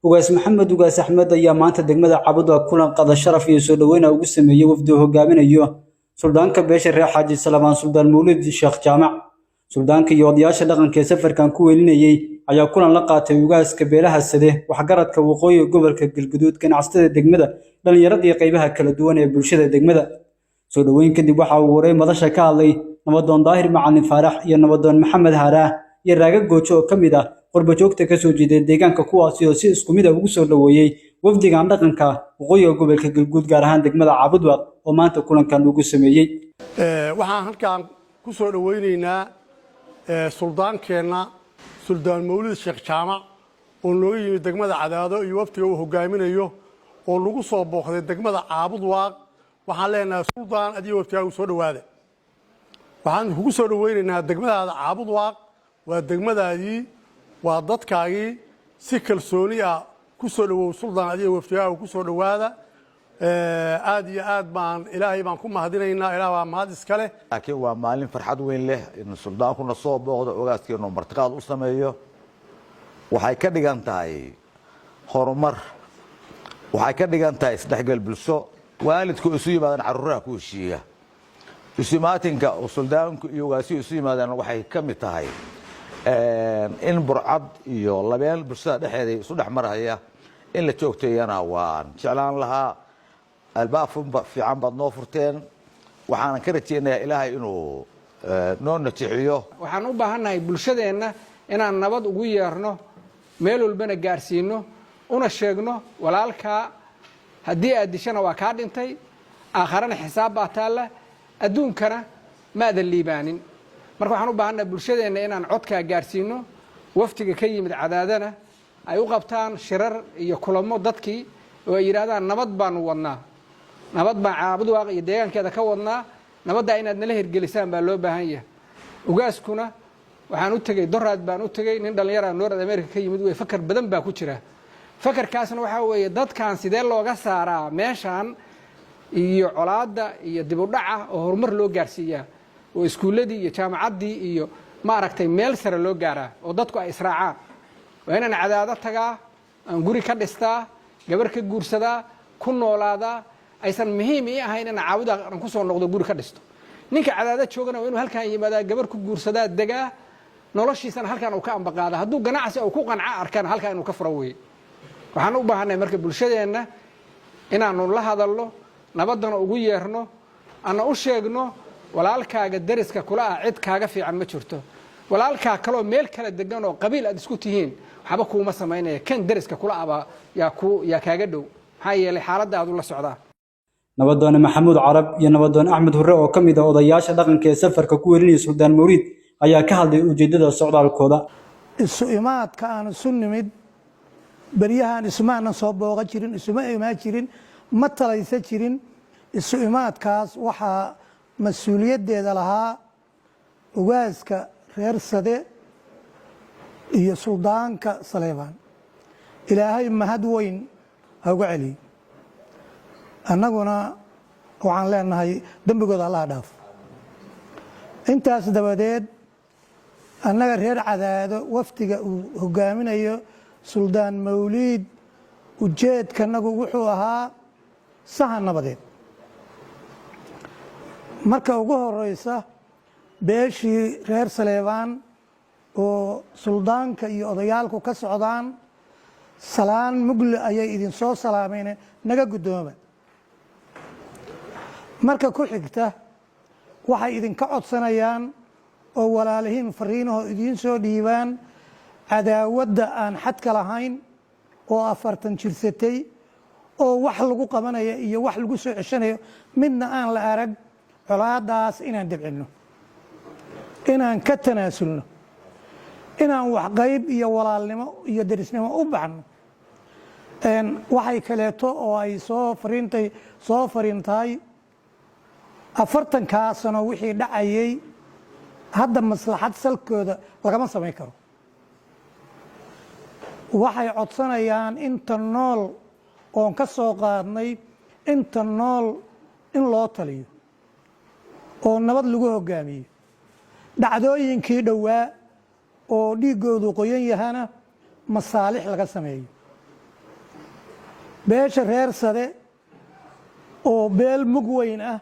Ugaas Maxamed Ugaas Axmed ayaa maanta degmada Cabudwaaq kulan qada sharaf iyo soo dhaweyn ugu sameeyay wafdi uu hogaaminayo Suldaanka beesha reer Xaaji Salabaan, Suldaan Mawlid Sheekh Jaamac. Suldaanka iyo odayaasha dhaqanka ee safarkan ku welinayay ayaa kulan la qaatay ugaaska beelaha Sade, waxgaradka waqooyiga gobolka Galgaduud, ganacsatada degmada, dhalinyarada iyo qaybaha kala duwan ee bulshada degmada. Soo dhaweyn kadib, waxa uu waray madasha ka hadlay Nabadoon Daahir Macalin Faarax iyo Nabadoon Maxamed Haaraah iyo Raaga Goojo oo ka mid ah qurbajoogta ka soo jeeday deegaanka, kuwaasi oo si isku mid ah ugu soo dhaweeyey wafdigan dhaqanka waqooyiga gobolka Galguud, gaar ahaan degmada Caabudwaaq oo maanta kulankan ugu sameeyey. Waxaan halkaan ku soo dhowaynaynaa suldaankeenna, Suldaan Mawlid Sheekh Jaamac, oo nooga yimid degmada Cadaado iyo waftiga uu hogaaminayo oo lagu soo booqday degmada Caabudwaaq. Waxaan leenahay, suldaan, adiyo waftigaagu soo dhowaada. Waxaan kugu soo dhowaynaynaa degmadaada Caabudwaaq. Waa degmadaadii, waa dadkaagii. Si kalsooni ah ku soo dhowow, suldaan, adiyo waftigaagu ku soo dhowaada. Aad iyo aad baan Ilaahay baan ku mahadinaynaa. Ilaah baa mahad iska leh. Laakiin waa maalin farxad weyn leh in suldaankuna soo booqdo, ogaaskiinu martiqaad u sameeyo. Waxay ka dhigan tahay horumar, waxay ka dhigan tahay isdhexgal bulsho. Waalidku isu yimaadaan, carruuraha ku heshiiya. Isumaatinka oo suldaanku iyo ogaasiyu isu yimaadaan waxay ka mid tahay in burcad iyo labeen bulshada dhexeeda isu dhex marhaya in la joogteeyana waan jeclaan lahaa. Albaab fiican baad noo furteen. Waxaanan ka rajaynayaa Ilaahay inuu noo najixiyo. Waxaan u baahannahay bulshadeenna inaan nabad ugu yeerno, meel walbana gaarsiino, una sheegno: walaalkaa haddii aad dishana waa kaa dhintay, aakharana xisaab baa taalla, adduunkana maadan liibaanin. Marka waxaan u baahannahay bulshadeenna inaan codkaa gaarsiino. Waftiga ka yimid Cadaadana ay u qabtaan shirar iyo kulamo dadkii oo ay yidhahdaan: "Nabad baanu wadnaa, nabad baan Caabudwaaq iyo deegaankeeda ka wadnaa, nabaddaa inaad nala hirgelisaan baa loo baahan yahay." Ugaaskuna waxaan u tegey doraad baan u tegey. Nin dhallinyara North America ka yimid wey. Fakar badan baa ku jira. Fakarkaasna waxaa weeye: dadkan sidee looga saaraa meeshan iyo colaadda iyo dibudhaca oo horumar loo gaarsiiyaa, oo iskuulladii iyo jaamacaddii iyo maaragtay meel sare loo gaaraa, oo dadku ay israacaan? Waa inaan Cadaado tagaa, aan guri ka dhistaa, gabar ka guursadaa, ku noolaadaa. Aysan muhiim ii ahayn inaan Caabuda aan kusoo noqdo, guri ka dhisto. Ninka Cadaado joogana waa inuu halkaan yimaadaa, gabar ku guursadaa, degaa, noloshiisana halkaan uu ka ambaqaada. Hadduu ganacsi uu ku qanca arkana, halkaan inuu ka furo weeye. Waxaan u baahanay marka bulshadeenna inaanu la hadalno, nabaddana ugu yeerno, ana u sheegno: walaalkaaga dariska kula ah cid kaaga fiican ma jirto. Walaalkaa kaloo meel kala degan oo qabiil aad isku tihiin waxba kuuma samaynaya. Kan dariska kula ahbaa yaa ku yaa kaaga dhow, maxaa yeelay xaaladda aad ula socdaa. Nabadoone Maxamuud Carab iyo Nabadoon Axmed Hurre oo ka mid ah odayaasha dhaqanka ee safarka ku welinaya Suldaan Mawliid ayaa ka hadlay ujeeddada socdaalkooda. Isu imaadka aan isu nimid, beryahan ismaanan soo booqan jirin, isuma imaan jirin, ma talaysa jirin. Isu imaadkaas waxaa mas-uuliyaddeeda lahaa ugaaska reer Sade iyo suldaanka Saleebaan. Ilaahay mahad weyn ha uga celiyo. Annaguna waxaan leenahay dembigooda Allaha dhaaf. Intaas dabadeed, annaga reer Cadaado, wafdiga uu hogaaminayo Suldaan Mawliid, ujeedkanagu wuxuu ahaa sahan nabadeed. Marka ugu horeysa, beeshii reer Saleebaan oo suldaanka iyo odayaalku ka socdaan, salaan mugle ayay idinsoo salaameen, naga guddooma. Marka ku xigta, waxay idinka codsanayaan oo walaalihiin fariinahoo idiin soo dhiibaan cadaawadda aan xadka lahayn oo 40 jirsatay, oo wax lagu qabanayo iyo wax lagu soo ceshanayo midna aan la arag. Colaadaas inaan debcinno, inaan ka tanaasulno, inaan waxqayb iyo walaalnimo iyo derisnimo u baxno. Waxay kaleeto oo ay soo fariintay soo fariintahay, 40-kaa sano wixii dhacayay hadda maslaxad salkooda lagama samayn karo. Waxay codsanayaan inta nool oon ka soo qaadnay, inta nool in loo taliyo oo nabad lagu hogaamiyo. Dhacdooyinkii dhowaa oo dhiiggoodu qoyan yahana masaalix laga sameeyo. Beesha reer Sade oo beel mug weyn ah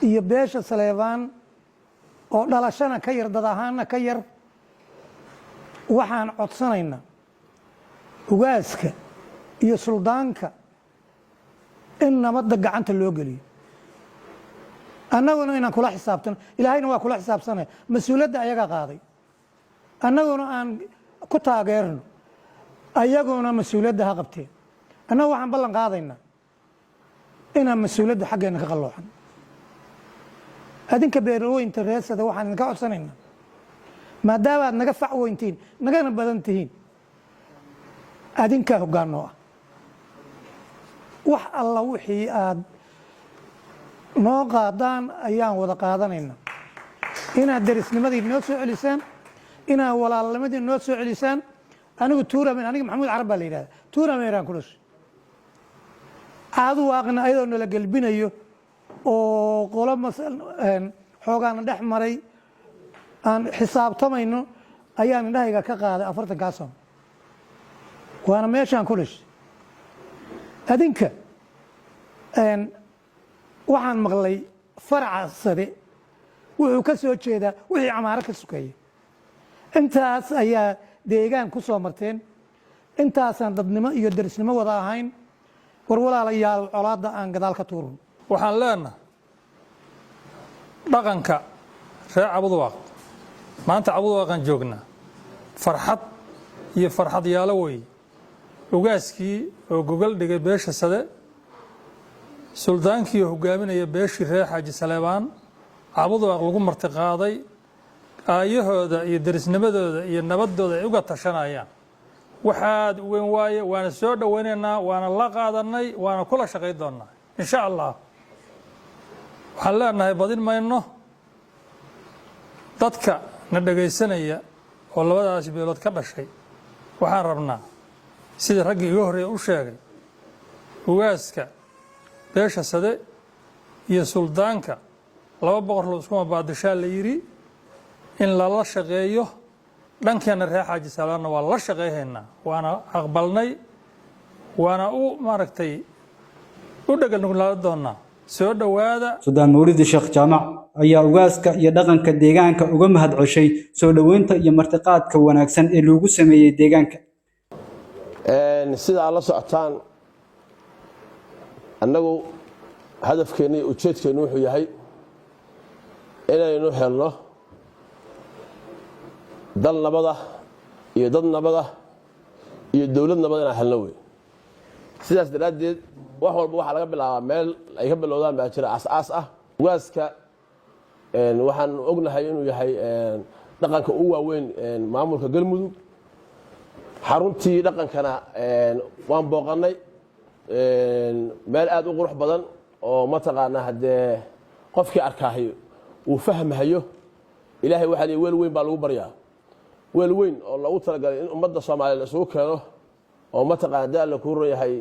iyo beesha Saleebaan oo dhalashana ka yar, dad ahaanna ka yar, waxaan codsanaynaa ugaaska iyo suldaanka in nabadda gacanta loo geliyo, annaguna inaan kula xisaabtano. Ilaahayna waa kula xisaabsanaya. Mas-uuliyadda ayagaa qaaday, annaguna aan ku taageerno, ayaguna mas-uuliyadda ha qabteen. Annagu waxaan ballan qaadaynaa inaan mas-uuliyadda xaggeenna ka qallooxan. Adinka beerweynta reersada waxaan idinka codsanaynaa, maadaama aad naga fac weyntihiin, nagana badan tihiin, adinkaa hoggaan noo ah. Wax alla wixii aad noo qaadaan ayaan wada qaadanaynaa. Inaad derisnimadii noo soo celisaan, inaad walaalnimadii noo soo celisaan. Anigu Tuuramen, aniga Maxamuud Carab baa la yidhahda, Tuurameeraan ku dhashay. Caadu waaqna ayadoo nala gelbinayo oo qolo xoogaana dhex maray aan xisaabtamayno ayaan indhahayga ka qaaday 40-kaa sano, waana meeshaan ku dhashay. Adinka waxaan maqlay faraca Sade wuxuu ka soo jeedaa wixii Camaaro ka sukeeya. Intaas ayaa deegaan ku soo marteen, intaasaan dadnimo iyo derisnimo wada ahayn. War walaalayaal, colaadda aan gadaal ka tuurno. Waxaan leenahay dhaqanka reer Cabudwaaq, maanta Cabudwaaqaan joognaa, farxad iyo farxad yaalo weeye. Ugaaskii oo gogol dhigay beesha Sade, suldaankii oo hogaaminaya beeshii reer Xaaji Saleebaan, Cabudwaaq lagu martiqaaday, aayahooda iyo derisnimadooda iyo nabaddooda ay uga tashanayaan, waxaad u weyn waaye. Waana soo dhowaynaynaa, waana la qaadanay, waana kula shaqayn doonnaa insha Allah. Waxaan leenahay, badin mayno, dadka na dhegaysanaya oo labadaas beelood ka dhashay, waxaan rabnaa sidii raggii iga horreeya u sheegay, ugaaska beesha Sade iyo suldaanka, laba boqor loo iskuma baadishaa la yidhi, in lala shaqeeyo. Dhankeenna reer Xaaji Salaanna waa la shaqayhaynaa, waana aqbalnay, waana u maaragtay u dhegalnuglaada doonaa. Soo dhowaada. Suldaan Mawlid Sheekh Jaamac ayaa ugaaska iyo dhaqanka deegaanka uga mahad ceshay soo dhoweynta iyo martiqaadka wanaagsan ee loogu sameeyey deegaanka. Sida aad la socotaan, annagu hadafkeenna iyo ujeedkeennu wuxuu yahay inaynu helno dal nabada iyo dad nabada iyo dowlad nabada inaan helno wey. Sidaas daraaddeed, wax walba waxaa laga bilaabaa meel ay ka bilowdaan baa jira aas-aas ah. Ugaaska waxaan ognahay inuu yahay dhaqanka ugu waaweyn maamulka Galmudug. Xaruntii dhaqankana waan booqannay, meel aad u qurux badan oo mataqaanaa haddee qofkii arkaahay uu fahmahayo. Ilaahay waxaa lihi weel weyn baa lagu baryaa, weel weyn oo loogu talagalay in ummadda Soomaaliya la isugu keeno oo mataqaana haddii Alla kuu ron yahay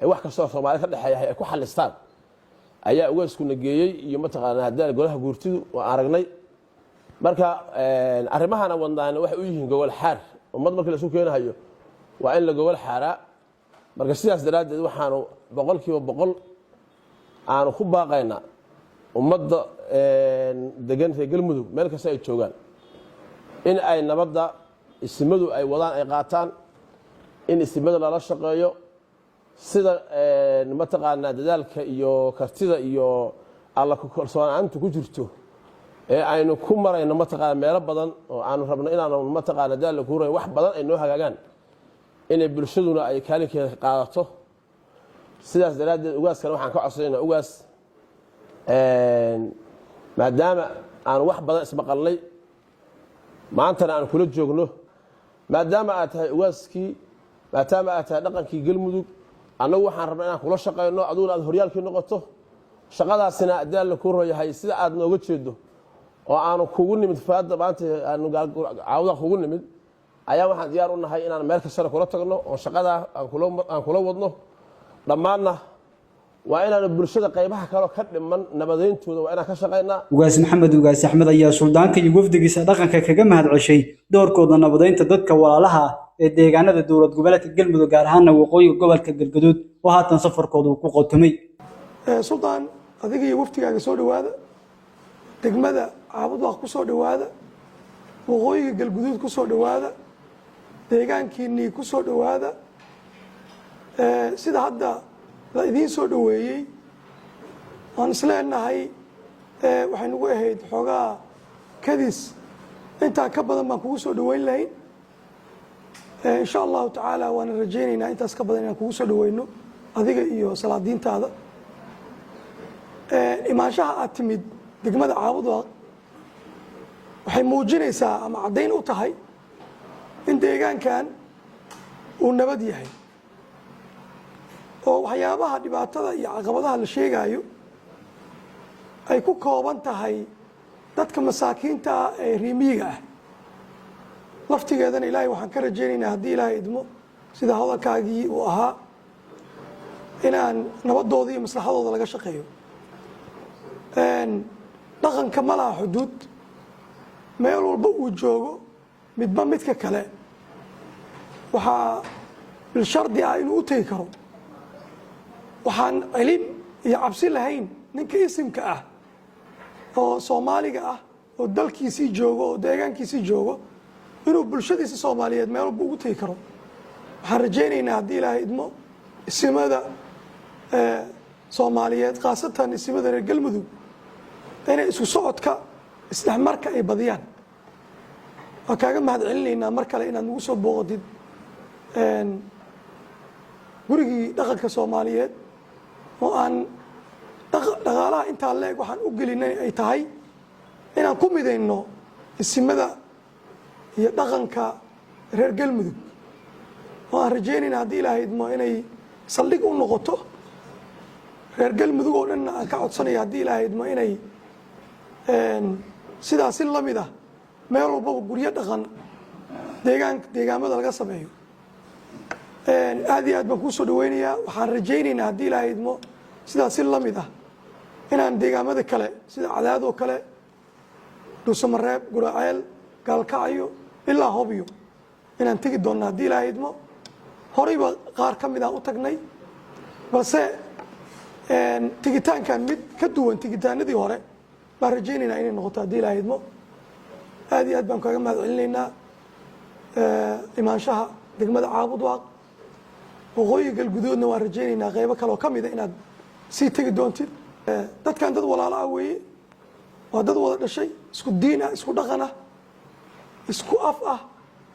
wax kastoo Soomaali ka dhexeeyahay ay ku xalistaan ayaa ugaaskuna geeyey iyo mataqaana haddii golaha guurtidu waan aragnay. Marka arrimahana wadnaana waxay u yihiin gogol xaar. Ummad markii la isu keenahayo waa in la gogol xaaraa. Marka sidaas daraaddeed, waxaanu 100% aanu ku baaqaynaa ummadda degan reer Galmudug meel kasta ay joogaan in ay nabadda isimadu ay wadaan ay qaataan, in isimada lala shaqeeyo, sida mataqaanaa dadaalka iyo kartida iyo Alla ku kalsoonaanta ku jirto ee aynu ku marayno mataqaana meelo badan oo aanu rabno inaanu mataqaana daalla kuuray wax badan ay noo hagaagaan, inay bulshaduna ay kaalinkeeda qaadato. Sidaas daraaddeed, ugaaskana waxaan ka codsanaynaa, ugaas, maadaama aanu wax badan ismaqalnay, maantana aan kula joogno, maadaama aad tahay ugaaskii, maadaama aad tahay dhaqankii Galmudug, annagu waxaan rabnaa inaan kula shaqayno, adiguna aad horyaalkii noqoto. Shaqadaasina haddii Alla kuu royahay sida aad nooga jeedo oo aanu kugu nimid faada maanta aanu caawda kugu nimid ayaa waxaan diyaar u nahay inaan meel kastana kula tagno oo shaqadaa aan kula wadno. Dhammaanna waa inaanu bulshada qaybaha kaloo ka dhiman nabadayntooda waa inaan ka shaqaynaa. Ugaas Maxamed Ugaas Axmed ayaa suldaanka iyo wafdigiisa dhaqanka kaga mahad ceshay doorkooda nabadeynta dadka walaalaha ah. ee deegaanada dowlad goboleedka Galmudug, gaar ahaana waqooyiga gobolka Galgaduud oo haatan safarkooda uu ku qotomay. Suldaan, adiga iyo waftigaaga soo dhowaada degmada Caabudwaaq, ku soo dhowaada waqooyiga Galguduud, ku soo dhowaada deegaankiinnii, ku soo dhowaada. Sida hadda la idiin soo dhoweeyey waan isleenahay waxay nagu ahayd xoogaa kadis, intaa ka badan baan kugu soo dhoweyn lahayn. Insha Allahu tacaala waana rajaynaynaa intaas ka badan inaan kugu soo dhoweyno adiga iyo salaadiintaada. Imaanshaha aad timid degmada Caabudwaaq waxay muujinaysaa ama caddayn u tahay in deegaankan uu nabad yahay, oo waxyaabaha dhibaatada iyo caqabadaha la sheegaayo ay ku kooban tahay dadka masaakiinta ah ee reer miyiga ah. Laftigeedana Ilaahay waxaan ka rajaynaynaa, haddii Ilaahay idmo, sida hadalkaagii uu ahaa, inaan nabadooda iyo maslaxadooda laga shaqeeyo. Dhaqanka ma laha xuduud, meel walba uu joogo midba midka kale waxaa bilshardi ah inuu u tegi karo. Waxaan celin iyo cabsi lahayn ninka isimka ah oo Soomaaliga ah oo dalkiisii joogo oo deegaankiisii joogo inuu bulshadiisa Soomaaliyeed meel walba ugu tegi karo. Waxaan rajaynaynaa, haddii Ilaahay idmo, isimada Soomaaliyeed, khaasatan isimada reer Galmudug, inay isku socodka, isdhexmarka ay badiyaan. Waa kaaga mahad celinaynaa mar kale inaad nagu soo booqatid gurigii dhaqanka Soomaaliyeed oo aan dhaqaalaha intaa leeg waxaan u gelinay ay tahay inaan ku midayno isimada iyo dhaqanka reer Galmudug, oo aan rajaynayna, haddii Ilaahay idmo, inay saldhig u noqoto reer Galmudug oo dhanna. Aan ka codsanaya, haddii Ilaahay idmo, inay sidaasi la mid ah meel walbaba guryo dhaqan deegaan deegaamada laga sameeyo. Aad iyo aad baan kuu soo dhaweynayaa. Waxaan rajaynaynaa, haddii Ilaahay idmo, sidaasi la mid ah inaan deegaamada kale sida Cadaadoo kale, Dhuusamareeb, Guraceel, Gaalkacyo ilaa Hobyo inaan tegi doonno, haddii Ilaahay idmo. Horeyba qaar ka mid ah u tagnay, balse tegitaankan mid ka duwan tegitaanadii hore baan rajaynaynaa inay noqoto, haddii Ilaahay idmo. Aad iyo aad baan kaaga mahad celinaynaa imaanshaha degmada Caabudwaaq. Waqooyiga Galguduudna waan rajaynaynaa qeybo kale oo ka mida inaad sii tegi doontid. Dadkan dad walaalo ah weeye, waa dad wada dhashay, isku diin ah, isku dhaqan ah, isku af ah.